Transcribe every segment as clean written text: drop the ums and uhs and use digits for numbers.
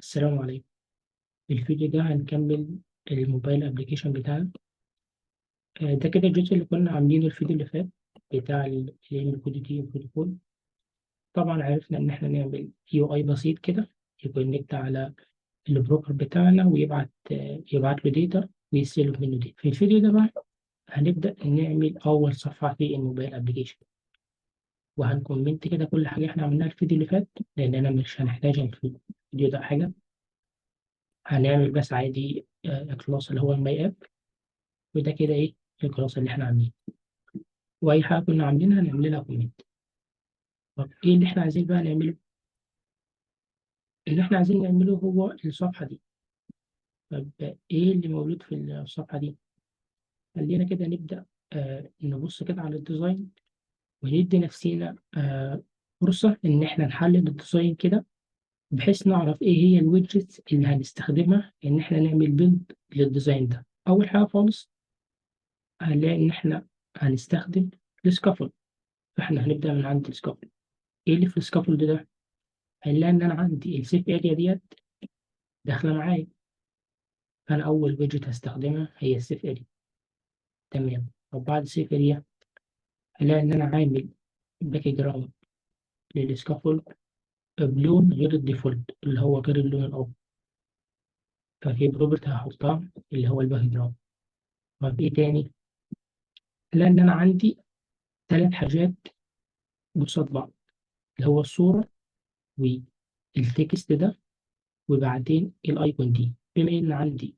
السلام عليكم. في الفيديو ده هنكمل ال mobile application بتاعنا. ده كده الجزء اللي كنا عاملينه الفيديو اللي فات بتاع ال MQTT protocol. طبعا عرفنا ان احنا نعمل UI بسيط كده ي connect على ال broker بتاعنا ويبعت يبعت له data ويستلم منه data. في الفيديو ده بقى هنبدأ نعمل اول صفحة في ال mobile application، وهن comment كده كل حاجة احنا عملناها الفيديو اللي فات، لأننا مش هنحتاجها في الفيديو ده حاجة. هنعمل بس عادي class اللي هو ال my app، وده كده ايه ال class اللي احنا عاملينه، واي حاجه كنا عاملينها هنعمل لها comment. طب ايه اللي احنا عايزين بقى نعمله؟ اللي احنا عايزين نعمله هو الصفحه دي. طب ايه اللي موجود في الصفحه دي؟ خلينا كده نبدا نبص كده على ال design وندي نفسينا فرصه ان احنا نحلل ال design كده، بحيث نعرف ايه هي ال widgets اللي هنستخدمها ان احنا نعمل build لل design ده. اول حاجه خالص هنلاقي ان احنا هنستخدم ال scaffold، فاحنا هنبدا من عند ال scaffold. ايه اللي في ال scaffold ده؟ هنلاقي ان انا عندي ال safe area ديت داخله معايا، فانا اول widget هستخدمها هي ال safe area. تمام. طب بعد ال safe area هنلاقي ان انا عامل background لل scaffold بلون غير ال default اللي هو غير اللون الابيض، ففي property هحطها اللي هو ال background. طب ايه تاني؟ لان انا عندي ثلاث حاجات قصاد بعض، اللي هو الصورة وال text ده وبعدين ال icon دي. بما ان عندي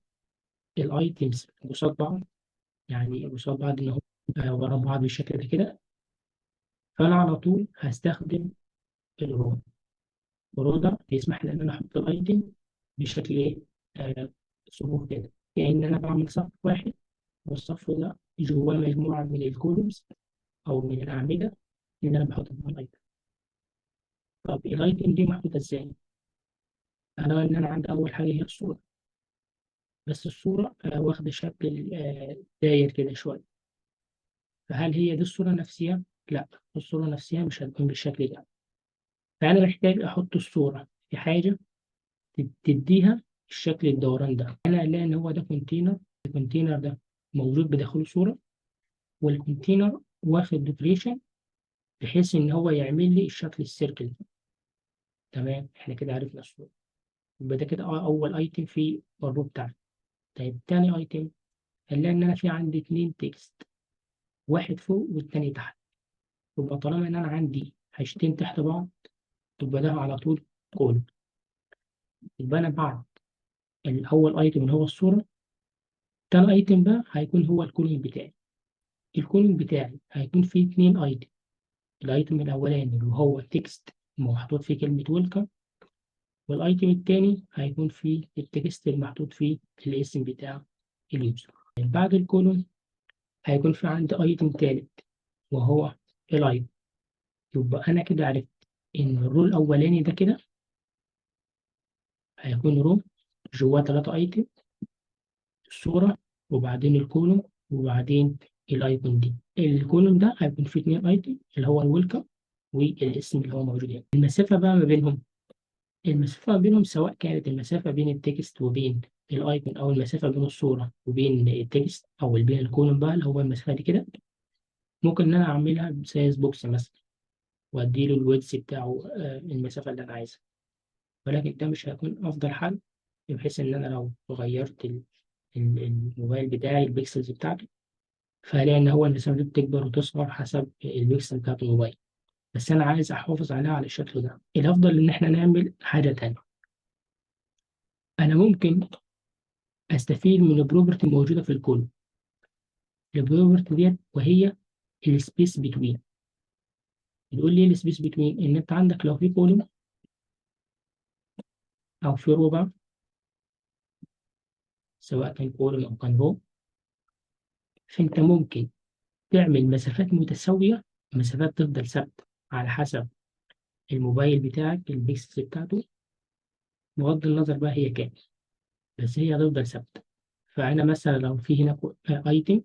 ال items قصاد بعض، يعني قصاد بعض ان هو ورا بعض بالشكل ده كده، فانا على طول هستخدم ال row. ال row ده بيسمح لي ان انا احط ال item بشكل ايه؟ صفوف كده، كأن انا بعمل صف واحد والصف ده جواه مجموعة من ال columns او من الأعمدة اللي انا بحط فيها ال item. طب ال item دي محطوطة ازاي؟ انا ان انا عندي اول حاجة هي الصورة، بس الصورة واخدة شكل داير كده شوية، فهل هي دي الصورة نفسها؟ لا، الصورة نفسها مش هتكون بالشكل ده، فأنا محتاج أحط الصورة في حاجة تديها الشكل الدوران ده. أنا ألاقي إن هو ده container، ال container ده موجود بداخله صورة، وال container واخد decoration بحيث إن هو يعمل لي الشكل ال circle ده. تمام، إحنا كده عرفنا الصورة، يبقى ده كده أول item في ال row بتاعنا. طيب تاني item هنلاقي إن أنا في عندي اتنين text، واحد فوق والتاني تحت، يبقى طالما إن أنا عندي حاجتين تحت بعض يبقى ده على طول column. يبقى أنا بعد الأول item اللي هو الصورة، تاني item بقى هيكون هو ال column بتاعي. ال column بتاعي هيكون فيه اتنين item، ال item الأولاني اللي هو text محطوط فيه كلمة welcome، وال item التاني هيكون فيه ال text المحطوط فيه الاسم بتاع ال user. بعد ال column هيكون في عندي item تالت وهو ال icon. يبقى انا كده عرفت ان ال row الاولاني ده كده هيكون row جواه تلاتة item، الصورة وبعدين ال column وبعدين ال icon دي. ال column ده هيكون فيه اتنين item اللي هو ال welcome والاسم اللي هو موجود هنا. المسافة بقى ما بينهم، المسافة ما بينهم سواء كانت المسافة بين ال text وبين ال icon او المسافة بين الصورة وبين ال text او بين ال column بقى اللي هو المسافة دي كده، ممكن ان انا اعملها ب sized box مثلا واديله ال width بتاعه المسافة اللي انا عايزها، ولكن ده مش هيكون افضل حل، بحيث ان انا لو غيرت الموبايل بتاعي ال pixels بتاعته فهلاقي ان هو المسافة دي بتكبر وتصغر حسب البيكسل بتاعت الموبايل، بس انا عايز احافظ عليها على الشكل ده. الافضل ان احنا نعمل حاجة تانية. انا ممكن استفيد من ال property الموجودة في ال column، ال property ديت وهي ال space between. بيقول لي ايه ال space between؟ ان انت عندك لو في column او في row بقى، سواء كان column او كان row، فانت ممكن تعمل مسافات متساوية، مسافات تفضل ثابتة على حسب الموبايل بتاعك ال pixels بتاعته، بغض النظر بقى هي كام، بس هي هتفضل ثابتة. فأنا مثلا لو في هنا item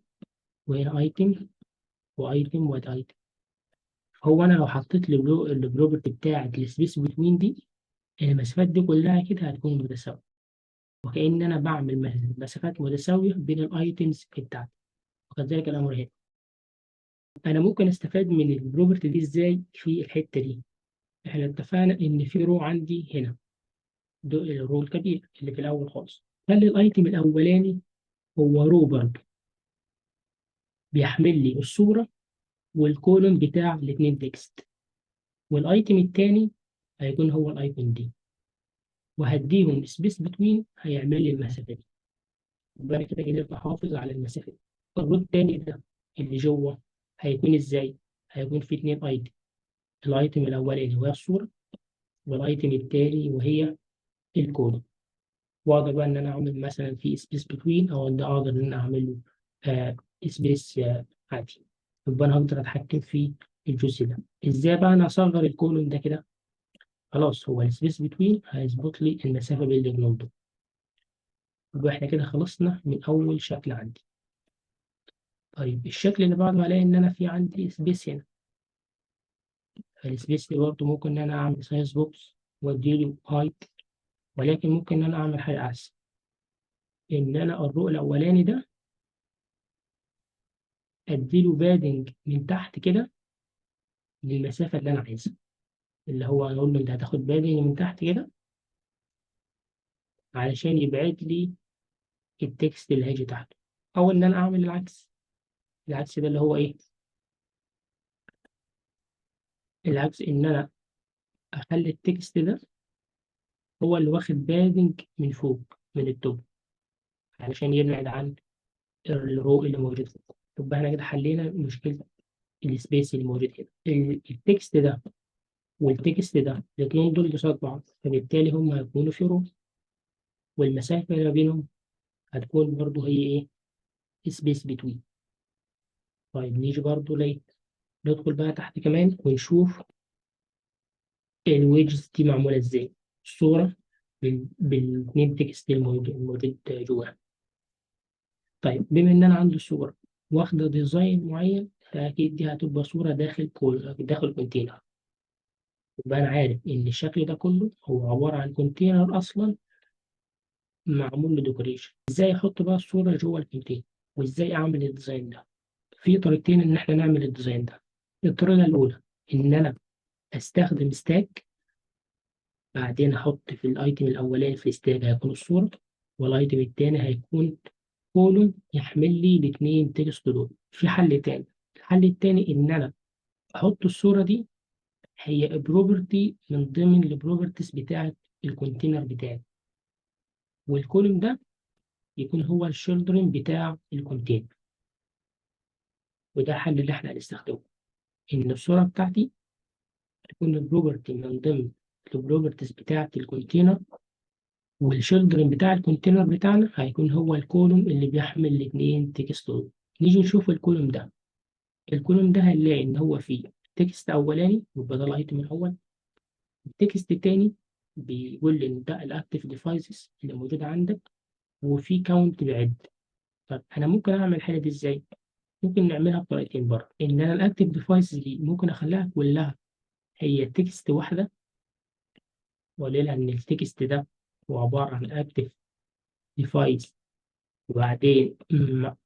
وهنا item و item وادي item، هو أنا لو حطيت ال property بتاعت ال space between دي المسافات دي كلها كده هتكون متساوية، وكأن أنا بعمل مسافات متساوية بين ال items بتاعتي. وكذلك الأمر هنا. أنا ممكن أستفاد من ال property دي إزاي في الحتة دي؟ إحنا اتفقنا إن في row عندي هنا، ده ال row الكبير اللي في الأول خالص. خلي ال item الأولاني هو row برضه، بيحمل لي الصورة وال column بتاع الاتنين text، وال item التاني هيكون هو ال icon دي، وهديهم space between هيعمل لي المسافة دي. يبقى انا كده قدرت احافظ على المسافة دي. ال row التاني ده اللي جوه هيكون ازاي؟ هيكون في اتنين item، ال item الاولاني وهي الصورة، وال item التاني وهي ال column. واقدر بقى ان انا اعمل مثلا في space between، او ان اقدر ان انا اعمل له space عادي. يبقى انا هقدر اتحكم في الجزء ده. ازاي بقى انا اصغر ال column ده كده؟ خلاص هو ال space between هيظبط لي المسافة بين الاثنين دول. يبقى احنا كده خلصنا من اول شكل عندي. طيب الشكل اللي بعده هلاقي ان انا في عندي space هنا، فال space دي برضه ممكن ان انا اعمل sized box واديله height، ولكن ممكن ان انا اعمل حاجة احسن، ان انا ال row الاولاني ده اديله padding من تحت كده للمسافه اللي انا عايزها، اللي هو اقول له انت هتاخد padding من تحت كده علشان يبعد لي ال text اللي هيجي تحته، او ان انا اعمل العكس. العكس ده اللي هو ايه؟ العكس ان انا اخلي ال text ده هو اللي واخد padding من فوق من ال top علشان يبعد عن ال row اللي موجود فوق. يبقى احنا كده حلينا مشكلة ال space اللي موجود هنا. ال text ده وال text ده الاثنين دول قصاد بعض، فبالتالي هم هيكونوا في row، والمسافة اللي ما بينهم هتكون برضو هي ايه؟ space between. طيب نيجي برضو ليه ندخل بقى تحت كمان ونشوف ال widgets دي معمولة ازاي. الصورة بالاثنين text الموجود جواها. طيب بما ان انا عندي صورة واخدة design معين، فاكيد دي هتبقى صورة داخل container. يبقى انا عارف ان الشكل ده كله هو عبارة عن container اصلا معمول له decoration. ازاي احط بقى الصورة جوه ال container وازاي اعمل ال design ده؟ في طريقتين ان احنا نعمل ال design ده. الطريقة الاولى ان انا استخدم stack، بعدين احط في ال item الاولاني في ال stack هيكون الصورة، وال item الثاني هيكون column يحمل لي الاثنين text دول. في حل تاني، الحل التاني ان انا احط الصورة دي هي property من ضمن ال properties بتاعه ال container بتاعي، وال column ده يكون هو ال children بتاع ال container. وده الحل اللي احنا هنستخدمه، ان الصورة بتاعتي تكون property من ضمن ال properties بتاعه ال container، وال children بتاع ال container بتاعنا هيكون هو ال column اللي بيحمل الاثنين text دول. نيجي نشوف ال column ده. ال column ده هنلاقي ان هو فيه text اولاني يبقى ده ال item الاول، ال text التاني بيقول لي ان ده ال active devices اللي موجود عندك، وفي count بيعد. طب انا ممكن اعمل الحاجة دي ازاي؟ ممكن نعملها بطريقتين برضه، ان انا ال active devices دي ممكن اخليها كلها هي text واحدة، واقول لها ان ال text ده هو عبارة عن active device، وبعدين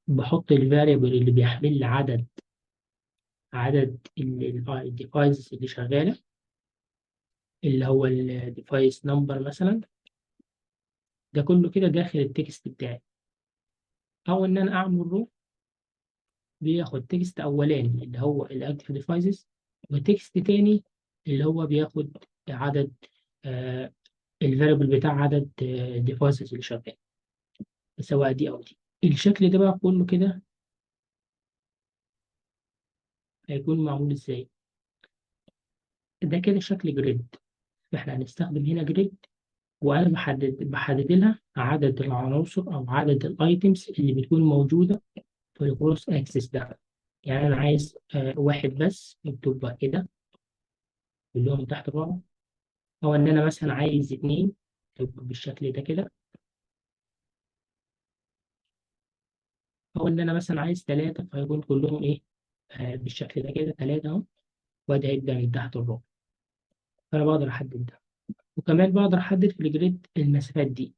بحط ال variable اللي بيحمل لي عدد ال devices اللي شغالة، اللي هو ال device number مثلا، ده كله كده داخل ال text بتاعي. او ان انا اعمل row بياخد text اولاني اللي هو ال active devices، و text تاني اللي هو بياخد عدد ال variable بتاع عدد ال devices اللي شغال، سواء دي او دي. الشكل ده بقى كله كده هيكون معمول ازاي؟ ده كده شكل grid، فاحنا هنستخدم هنا grid، وانا بحدد لها عدد العناصر او عدد ال items اللي بتكون موجودة في ال cross axis ده. يعني انا عايز واحد بس بتبقى كده كلهم تحت بعض، او ان انا مثلا عايز اتنين تبقى بالشكل ده كده، او ان انا مثلا عايز تلاتة فيكون كلهم ايه بالشكل ده كده تلاتة اهو، وده هيبدأ من تحت الربع. فانا بقدر احدد ده. وكمان بقدر احدد في ال grid المسافات دي،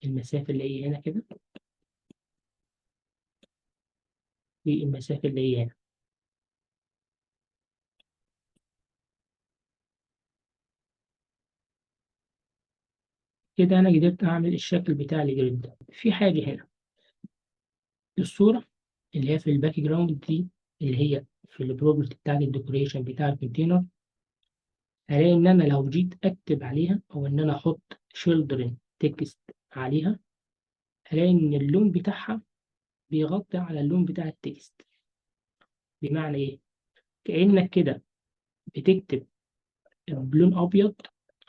المسافة اللي هي هنا كده والمسافة اللي هي هنا. كده انا قدرت اعمل الشكل بتاع ال grid ده. في حاجة هنا، الصورة اللي هي في ال background دي اللي هي في ال property بتاعت ال decoration بتاع ال container، هلاقي ان انا لو جيت اكتب عليها او ان انا احط children text عليها، هلاقي ان اللون بتاعها بيغطي على اللون بتاع ال text. بمعنى ايه؟ كأنك كده بتكتب بلون ابيض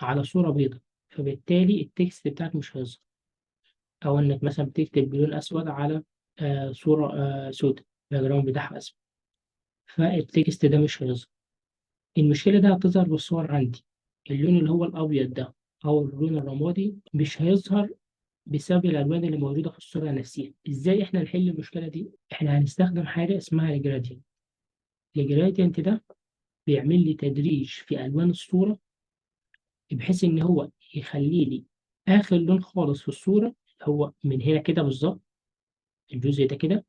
على صورة بيضاء، فبالتالي ال text بتاعك مش هيظهر. او انك مثلا بتكتب بلون اسود على صورة سوداء، ال background بتاعها اسود، فال text ده مش هيظهر. المشكلة ده هتظهر بالصور عندي، اللون اللي هو الأبيض ده أو اللون الرمادي مش هيظهر بسبب الألوان اللي موجودة في الصورة نفسها. إزاي إحنا نحل المشكلة دي؟ إحنا هنستخدم حاجة اسمها ال gradient. ال gradient ده بيعمل لي تدريج في ألوان الصورة، بحيث إن هو يخلي لي آخر لون خالص في الصورة هو من هنا كده بالظبط، الجزء ده كده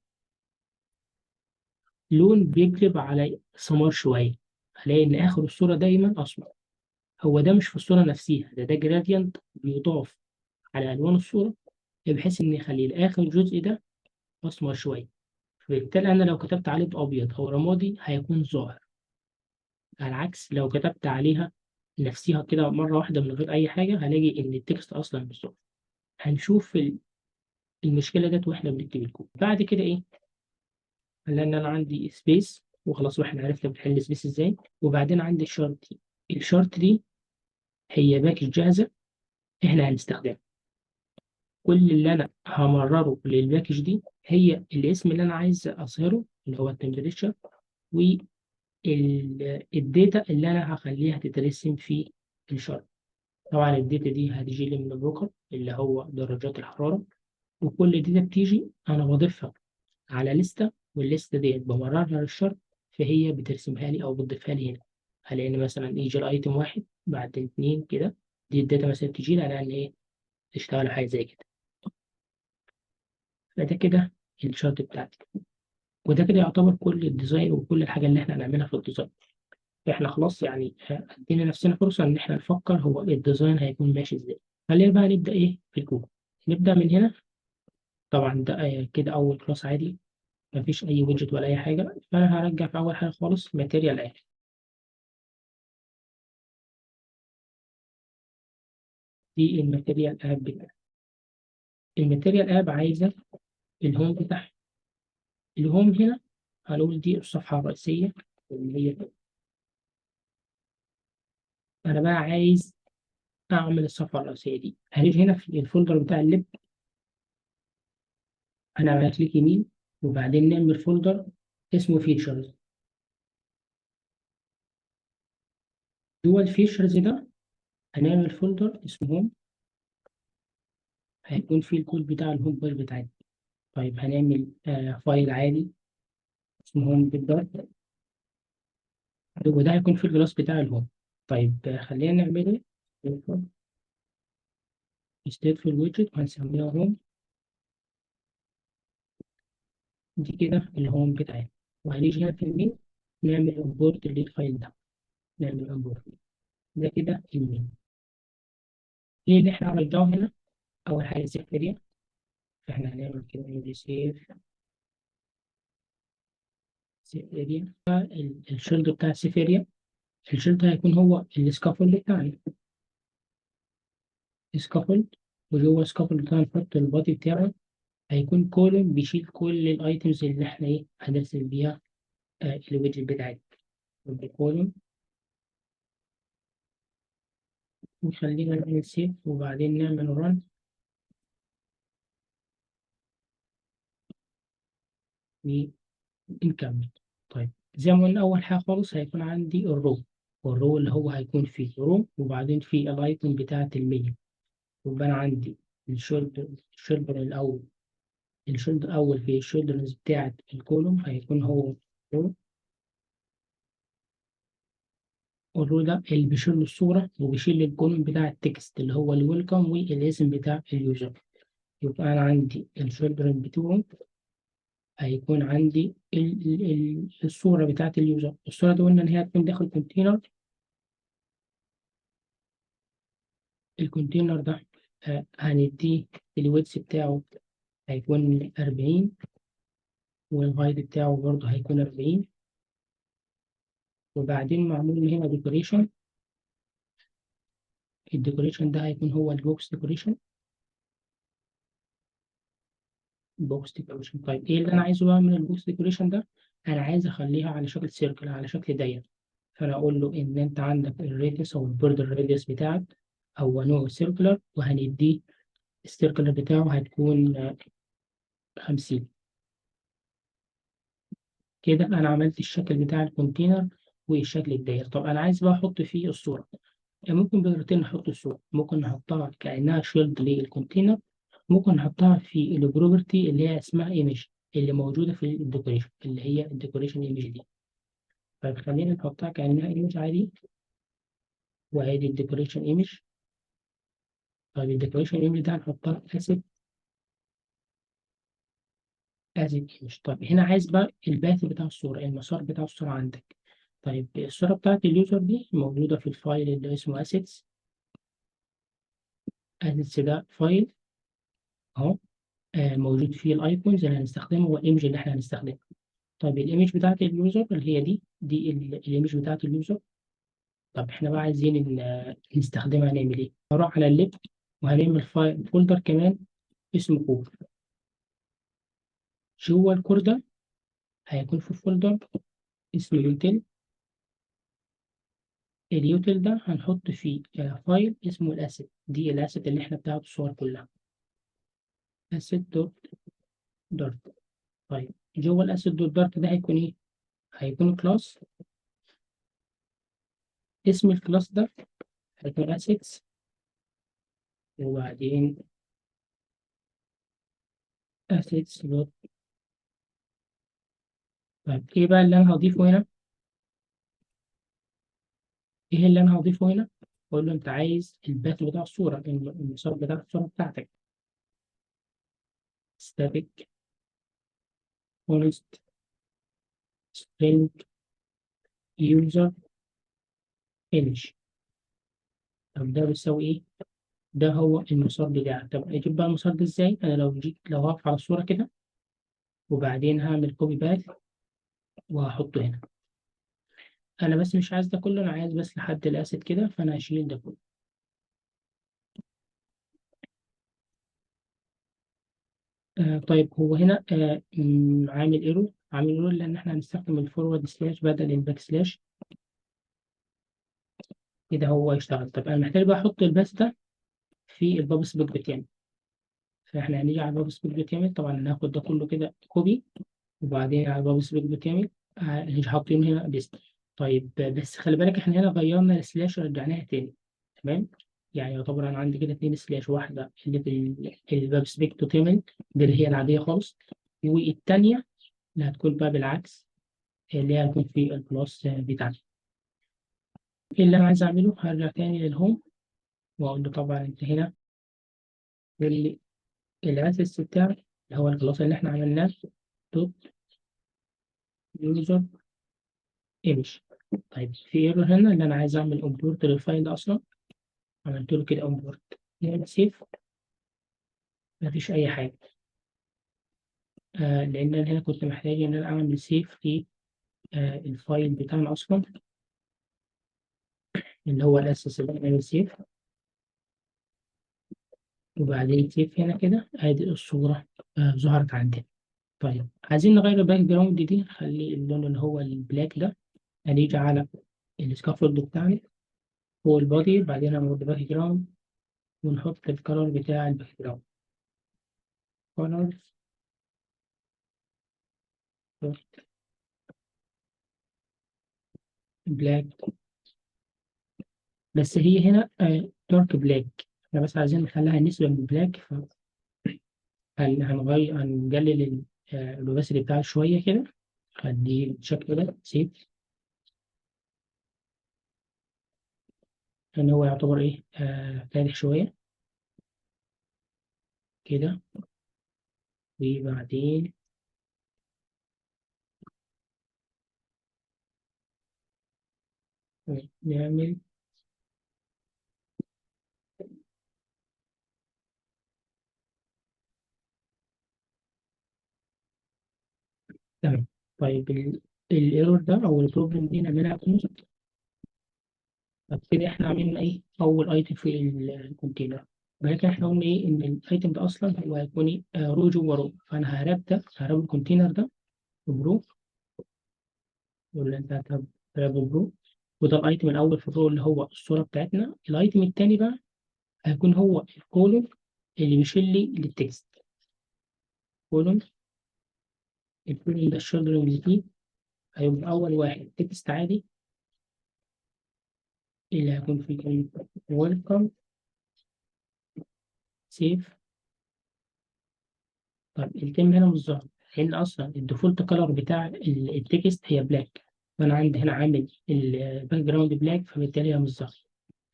لون بيقلب على سمار شوية، هلاقي إن آخر الصورة دايماً أسمر. هو ده مش في الصورة نفسها، ده gradient بيضاف على ألوان الصورة بحيث إن يخلي الآخر جزء ده أسمر شوية، فبالتالي أنا لو كتبت عليه بأبيض أو رمادي هيكون ظاهر. على العكس لو كتبت عليها نفسها كده مرة واحدة من غير أي حاجة هلاقي إن ال text أصلاً مش ظاهر. هنشوف المشكلة ديت وإحنا بنكتب الكود. بعد كده إيه؟ لأن أنا عندي space وخلاص، وإحنا عرفنا بنحل space إزاي. وبعدين عندي ال chart دي، ال chart دي هي package جاهزة إحنا هنستخدمها. كل اللي أنا همرره لل package دي هي الاسم اللي أنا عايز أظهره اللي هو ال temperature، وال data اللي أنا هخليها تترسم في ال chart. طبعا ال data دي هتجي لي من ال broker اللي هو درجات الحرارة، وكل data بتيجي أنا بضيفها على لستة، والليستة ديت بمررها لل chart فهي بترسمها لي أو بتضيفها لي هنا. هلاقي إن مثلا يجي ال item 1 بعد 2 كده، دي ال data مثلا بتجي لي على إن إيه تشتغل حاجة زي كده. فده كده ال chart بتاعتي، وده كده يعتبر كل ال design وكل الحاجة اللي إحنا هنعملها في ال design. إحنا خلاص ادينا نفسنا فرصة إن إحنا نفكر هو ال design هيكون ماشي إزاي. خلينا بقى نبدأ إيه في الكود. نبدأ من هنا. طبعا ده كده أول class عادي مفيش أي widget ولا أي حاجة، فأنا هرجع في أول حاجة خالص material app. دي ال material app بتاعتي. ال material app عايزة ال home بتاعها. ال home هنا هنقول دي الصفحة الرئيسية اللي هي كده. أنا بقى عايز أعمل الصفحة الرئيسية دي، هنيجي هنا في ال folder بتاع ال lib، هنعمل click يمين وبعدين نعمل folder اسمه features. جوه ال features ده هنعمل folder اسمه home، هيكون فيه الكود بتاع ال home page بتاعتنا. هنعمل file عادي اسمه home dot dart، وده هيكون فيه ال class بتاع ال home. خلينا نعمله stateful widget وهنسميها home. دي كده ال home بتاعتنا. وهنيجي هنا في ال main نعمل import لل file ده، نعمل import ده كده ال main. ايه اللي احنا عملناه هنا؟ اول حاجه safe area، فاحنا هنعمل كده safe area. ال child بتاع safe area، ال child هيكون هو ال scaffold بتاعنا، scaffold، وجوه scaffold بتاعنا نحط ال body بتاعه هيكون column بيشيل كل ال items اللي احنا هنرسم بيها ال widget بتاعتنا. column، وخلينا نعمل save وبعدين نعمل run. ونكمل. زي ما قلنا اول حاجه خالص هيكون عندي ال row، وال row اللي هو هيكون فيه row وبعدين فيه ال item بتاعت المية. ويبقى انا عندي ال children الاول، ال child الاول في ال childrens بتاعت ال column هيكون هو row. ال row ده اللي بيشيل الصورة وبيشيل ال column بتاع ال text اللي هو ال welcome والاسم بتاع ال user. يبقى أنا عندي ال children بتوعه هيكون عندي الصورة بتاعت ال user. الصورة دي قلنا إن هي هتكون داخل container. ال container ده هنديه ال width بتاعه هيكون 40، وال height بتاعه برضه هيكون 40. وبعدين معمول هنا decoration. ال decoration ده هيكون هو ال box decoration. box decoration. طيب ايه اللي انا عايزه بقى من ال box decoration ده؟ انا عايز اخليها على شكل circle، على شكل دايره. فانا اقول له ان انت عندك ال radius او ال border radius بتاعك هو نوع circular، وهنديه ال circular بتاعه هتكون 50. كده انا عملت الشكل بتاع ال container والشكل الداير. طب انا عايز بقى احط فيه الصوره. ممكن بطريقتين نحط الصوره، ممكن نحطها كانها child لل container، ممكن نحطها في ال property اللي هي اسمها image اللي موجوده في ال decoration اللي هي ال decoration image دي. طيب خلينا نحطها كانها image عادي، وادي ال decoration image. طيب ال decoration image ده هنحطها asset as image. طيب هنا عايز بقى ال path بتاع الصوره، المسار بتاع الصوره عندك. طيب الصوره بتاعت ال user دي موجوده في ال file اللي اسمه assets. assets ده file اهو، موجود فيه ال icons اللي هنستخدمه وال image اللي احنا هنستخدمه. طيب ال image بتاعت ال user اللي هي دي ال image بتاعت ال user. طب احنا بقى عايزين نستخدمها، نعمل ايه؟ هروح على ال lib وهنعمل file folder كمان اسمه core. جوه ال core ده هيكون في folder اسمه util. ال util ده هنحط فيه file اسمه ال asset، دي ال asset اللي احنا بتاعت الصور كلها، asset dot dart. طيب جوه ال asset dot dart ده هيكون ايه؟ هيكون class، اسم ال class ده هيكون assets، وبعدين assets dot. طيب ايه بقى اللي انا هضيفه هنا؟ ايه اللي انا هضيفه هنا؟ اقول له انت عايز ال path بتاع الصوره، المسار بتاع الصوره بتاعتك، static const string user image. طب ده بيساوي ايه؟ ده هو المسار بتاعك. طب اجيب بقى المسار ده ازاي؟ انا لو جيت لو هقف على الصوره كده وبعدين هعمل copy path وهحطه هنا. انا بس مش عايز ده كله، انا عايز بس لحد ال asset كده، فانا هشيل ده كله. طيب هو هنا عامل error، عامل error لان احنا هنستخدم ال forward slash بدل ال back slash كده هو يشتغل. طب انا محتاج بقى احط ال path ده في ال pubspec بتاعي، فاحنا هنيجي على ال pubspec بتاعي، طبعا هناخد ده كله كده copy وبعدين على ال pubspec بتاعي هنيجي حاطين هنا paste. طيب بس خلي بالك احنا هنا غيرنا ال slash ورجعناها تاني، تمام؟ يعني يعتبر انا عندي كده 2 slash، واحده اللي في ال pubspec dot yaml دي اللي هي العاديه خالص، والتانيه اللي هتكون بقى بالعكس اللي هي هتكون في ال class بتاعنا. ايه اللي انا عايز اعمله؟ هرجع تاني لل home واقول له طبعا انت هنا اللي ال assets بتاعك اللي هو ال class اللي احنا عملناه dot user image. طيب في error هنا اللي انا عايز اعمل import لل file ده اصلا، عملت له كده import، نعمل save، مفيش اي حاجه، لان انا هنا كنت محتاج ان انا اعمل save في ال file بتاعنا اصلا اللي هو الاساس اللي نعمل save، وبعدين save هنا كده، ادي الصوره ظهرت عندنا. طيب عايزين نغير ال background دي، نخلي اللون اللي هو ال black ده. هنيجي على ال scaffold بتاعنا هو ال body، بعدين هنعمل background ونحط ال color بتاع ال background colors dot black، بس هي هنا dark black، احنا بس عايزين نخليها نسبة من black، فهنغير هنقلل ال opacity بتاعه شوية كده، خليه بالشكل ده save. لان هو يعتبر ايه فاتح شوية كده. وبعدين نعمل تمام. طيب ال error ده او ال problem دي نعملها const. طب كده احنا عملنا ايه اول item في ال container، ولكن احنا قلنا ايه ان ال item ده اصلا هو هيكون ايه row جوه row، فانا ه wrap ده، ه wrap ال container ده ب row، ولا انت هت wrap ب row، وده ال item الاول في ال row اللي هو الصورة بتاعتنا. ال item الثاني بقى هيكون هو ال column اللي بيشيل لي ال text، column ال column ده ال children اللي فيه هيبقى اول واحد text عادي اللي هيكون فيه كلمة welcome save. طب الكلمة هنا مش ظاهرة لأن أصلا ال default color بتاع ال text هي black، فأنا عندي هنا عامل ال background black، فبالتالي هي مش ظاهرة.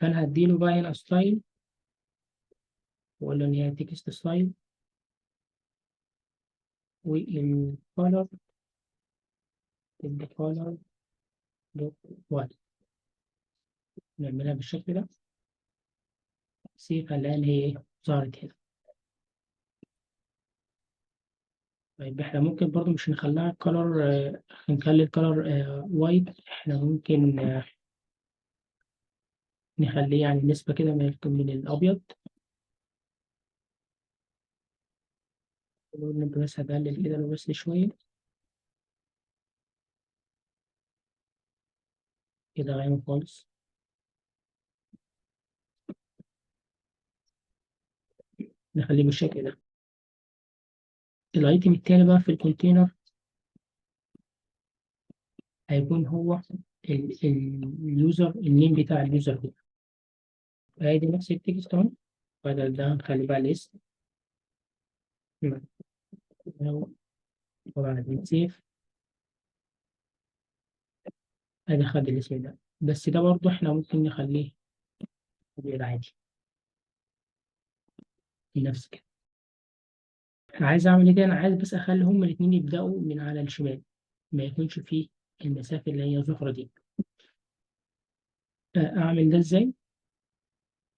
فأنا هديله بقى هنا style وأقول له إن هي text style وال color تبقى color dot white، نعملها بالشكل ده save، هنلاقي إن هي إيه ظهرت هنا. طيب احنا ممكن برضو مش نخليها color، نخلي ال color white، احنا ممكن نخليه يعني نسبة كده من الأبيض. بس هقلل كده بس شوية كده غامق خالص. نخليه بالشكل ده. ال item التاني بقى في ال container هيكون هو ال user، ال name بتاع ال user ده. ادي نفس ال text اهو، بدل ده هنخلي بقى الاسم وبعدين save. ادي خد الاسم ده، بس ده برضو احنا ممكن نخليه ابيض عادي نفس كده. انا عايز اعمل ايه تاني؟ انا عايز بس اخلي هما الاتنين يبداوا من على الشمال، ما يكونش فيه المسافة اللي هي ظهرة دي. اعمل ده ازاي؟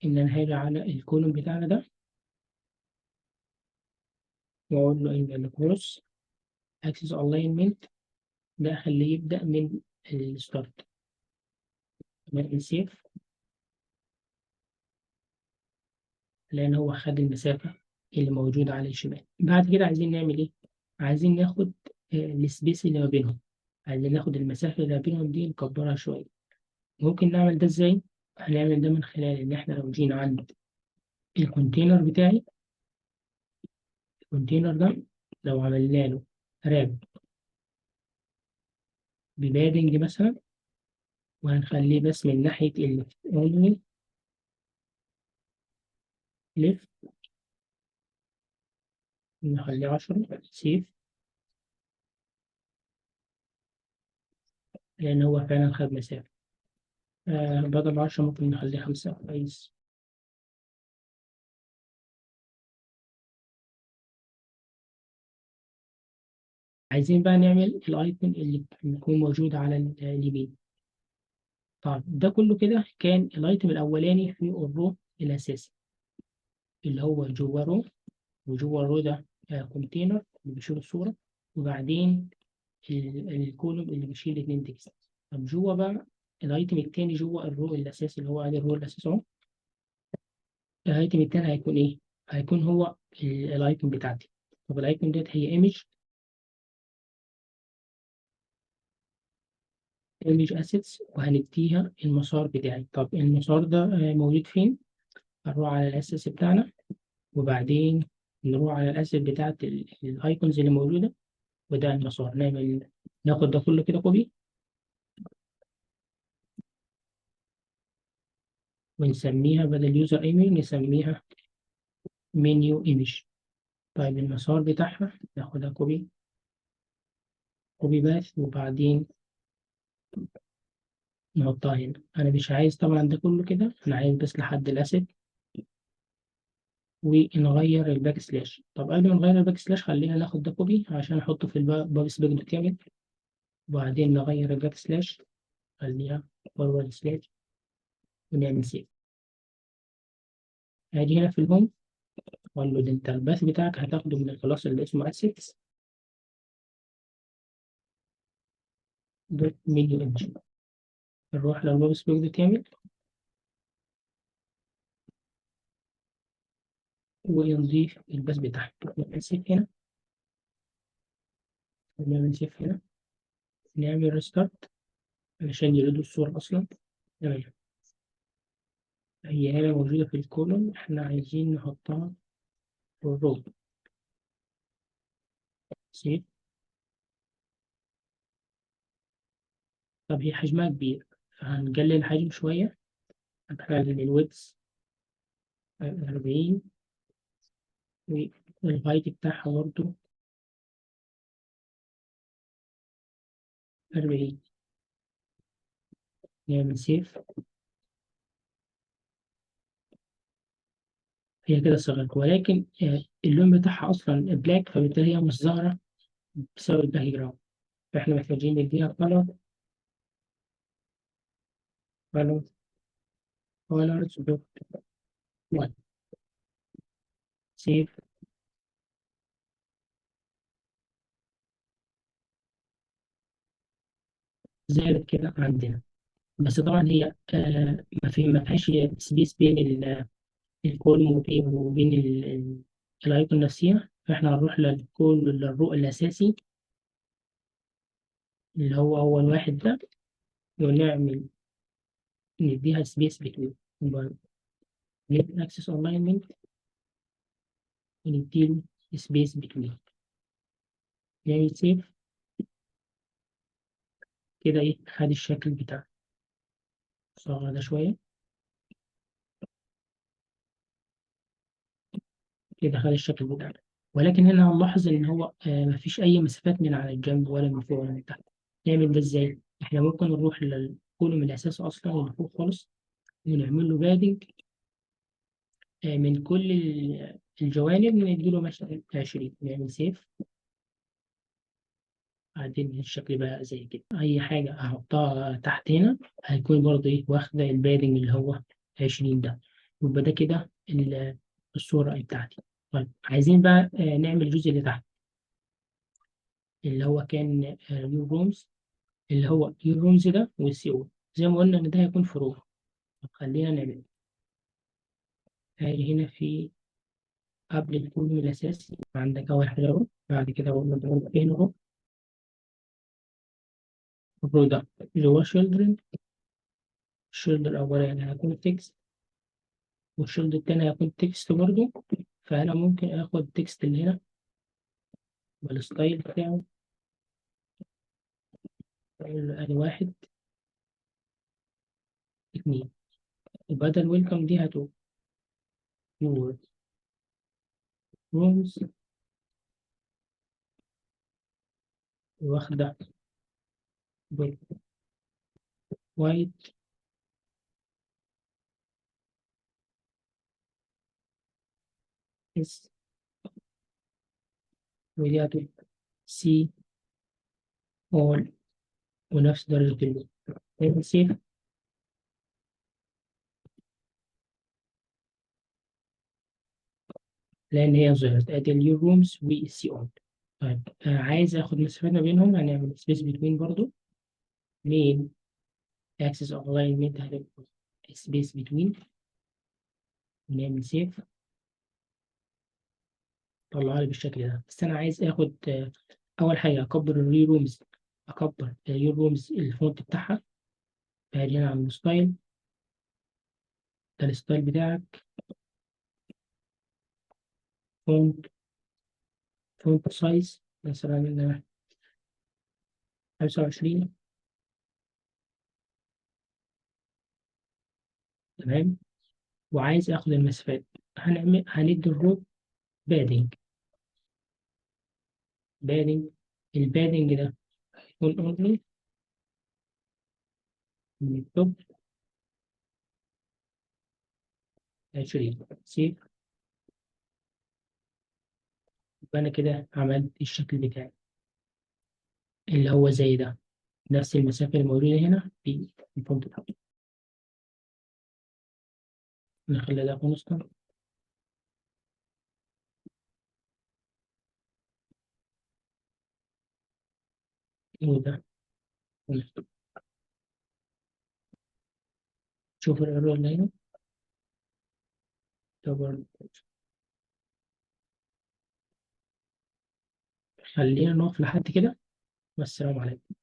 ان انا هاجي على ال column بتاعنا ده واقول له ان ال cross axis alignment ده اخليه يبدا من ال start، نعمل save لان هو خد المسافة اللي موجودة على الشمال. بعد كده عايزين نعمل ايه؟ عايزين ناخد ال space اللي ما بينهم، عايزين ناخد المسافة اللي ما بينهم دي نكبرها شوية. ممكن نعمل ده ازاي؟ هنعمل ده من خلال ان احنا لو جينا عند ال container بتاعي، ال container ده لو عملنا له wrap ب padding مثلا، وهنخليه بس من ناحية ال left only left، نخليه 10 save، لأن هو فعلا خد مسافة. بدل 10 ممكن نخليه 5 كويس. عايزين بقى نعمل ال item اللي بيكون موجود على اليمين. طيب ده كله كده كان ال item الاولاني في ال row الاساسي اللي هو جوه row، وجوه ال row ده container اللي بيشيل الصورة، وبعدين ال column اللي بيشيل اتنين text. طب جوه بقى ال item التاني جوه ال row الاساسي اللي هو ادي ال row الاساسي اهو، ال item التاني هيكون ايه؟ هيكون هو ال icon بتاعتي. طب ال icon ديت هي image، image assets، وهنديها المسار بتاعي. طب المسار ده موجود فين؟ هنروح على الاساس بتاعنا، وبعدين نروح على ال asset بتاعت ال icons اللي موجوده، وده المسار. ناخد ده كله كده copy ونسميها بدل user image نسميها menu image. طيب المسار بتاعها ناخدها copy، copy path، وبعدين نحطها هنا. انا مش عايز طبعا ده كله كده، انا عايز بس لحد ال asset، ونغير ال backslash. طب قبل ما نغير ال backslash خلينا ناخد ده copy عشان احطه في ال pubspec dot yaml، وبعدين نغير ال backslash خليها forward slash ونعمل save. هاجي هنا في ال home اقول له ده انت ال path بتاعك هتاخده من ال class اللي اسمه assets dot menu image. نروح لل pubspec dot yaml ونضيف ال path بتاعها. نعمل save هنا، نعمل save هنا، نعمل restart علشان يريدوا الصورة أصلا. تمام، هي هنا موجودة في ال column، احنا عايزين نحطها في ال row. save. طب هي حجمها كبير فهنقلل الحجم شوية، هنخلي ال width 40 وال height بتاعها برضه 40. نعمل save. هي كده صغرت، ولكن اللون بتاعها أصلا black، فبالتالي هي مش ظاهرة بسبب ال background، فإحنا محتاجين نديها color color colors dot 1. save. زادت كده عندنا، بس طبعا هي ما فيهاش space بين ال column وبين ال icon نفسها، فاحنا هنروح لل col لل row الاساسي اللي هو اول واحد ده، ونعمل نديها space between axis alignment ونديله space between. نعمل save كده، ايه خد الشكل بتاعه. صغر ده شوية كده، خد الشكل بتاعنا. ولكن هنا هنلاحظ ان هو مفيش اي مسافات من على الجنب ولا من فوق ولا من تحت. نعمل ده ازاي؟ احنا ممكن نروح لل column الاساسي اصلا اللي فوق خالص ونعمل له padding من كل الجوانب، نديله مثلا 20. نعمل save. بعدين الشكل بقى زي كده. اي حاجه هحطها تحت هنا هيكون برضه ايه واخده ال padding اللي هو 20 ده. يبقى ده كده الصوره بتاعتي. طيب عايزين بقى نعمل الجزء اللي تحت اللي هو كان your rooms، اللي هو your rooms ده وال see all، زي ما قلنا ان ده هيكون في row. طب خلينا نعمل هاجي هنا في قبل ال column الاساسي عندك اول حاجه row، بعد كده قلنا فين row، ال row ده جواه children، ال child الأولاني هيكون text وال child التاني هيكون text برضو، فأنا ممكن آخد text اللي هنا وال style بتاعه أقول له أدي 1 2، وبدل welcome دي هتبقى your rooms واخدة white S ودي هتبقى see all ونفس درجة اللون. نعمل save. لأن هي ظهرت ادي ال your rooms وال see all. طيب عايز اخد مسافات ما بينهم، هنعمل space between برضو main axis alignment هتبقى space between، ونعمل save. طلعها لي بالشكل ده. بس انا عايز اخد اول حاجه اكبر ال your rooms، اكبر your rooms ال font بتاعها. فهاجي هنا على ال style، ده ال style بتاعك font، font size مثلا 25. تمام. وعايز اخد المسافات، هندي ال row padding، padding ال padding ده هيكون only من ال top 20، save. يبقى أنا كده عملت الشكل بتاعي اللي هو زي ده، نفس المسافة الموجودة هنا في ال font ده. نخلي ده constant وده constant. شوف ال error اللي هنا ده برضه. خلينا نقف لحد كده، والسلام عليكم.